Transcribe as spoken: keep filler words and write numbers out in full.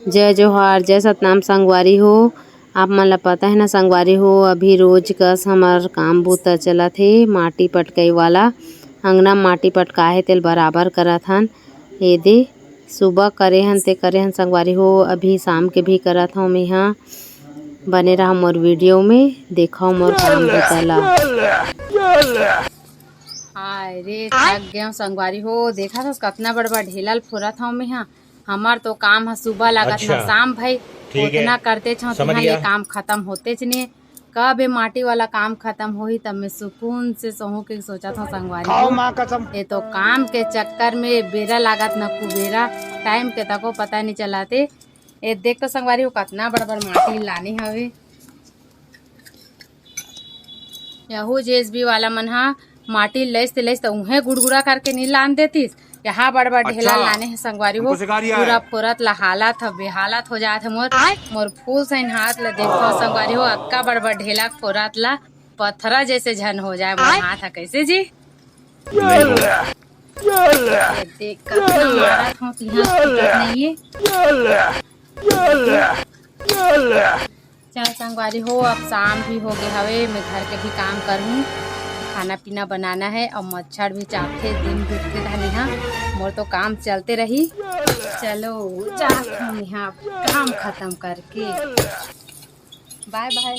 जय जोहार, जय सतनाम संगवारी हो। आप मन ला पता है ना संगवारी हो, अभी रोज कस हमर काम बूता चलत हे, माटी पटकई वाला। अंगना म माटी पटकाहे तेल बराबर करत हन। ये दे सुबह करे हन ते करे हन संगवारी हो, अभी शाम के भी करत हव मेहा। बने रहा मोर वीडियो में, देखव मोर काम बूता ला। हाय रे, थक गए संगवारी हो। देखा था कतना बड़ बड़ ढेला ल फोरत हव मेहा। हमार तो काम ह सुबह लागत अच्छा, ना शाम भाई, ठीक है, उतना करते छव समझ तिहां ये गया। काम खत्म होतेच ने। कब ये माटी वाला काम खत्म होही तब मैं सुकून से सोहूं के सोचत हव संगवारी खाओ हो। माँ कसम। ये तो काम के चक्कर में बेरा लागत ना कुबेरा, टाइम के तको पता नहीं चलाते। ये देख तो संगवारी हो कतना बड़ बड़ माटी लाने हवे। यहू जेसीबी वाला मन हा माटी लइस ते लइस त उहें गुड़गुड़ा करके नी लान देतिस। यहाँ बड़ बड़ ढेला अच्छा। लाने हे संगवारी हो। हमको सिखा रिया पूरा है। फोरत ला हालत ह बेहालत हो जात हे मोर। आय। मोर फूल सैन हाथ ला देखो संगवारी हो, अक्का बड़ बड़ ढेला फोरत ला पथरा जैसे झन हो जाए मोर हाथ ह। कैसे जी? ये देख कतना मारत हव, तिहां छूटत नहीं है। चल संगवारी हो, अब शाम भी हो गए हवे, मैं घर के भी काम करहूँ, खाना पीना बनाना है। अब मच्छर भी चापथे, दिन बीतथे धनी हा, मोर तो काम चलते रही। चलो जात हूँ यहाँ काम खत्म करके, बाय बाय।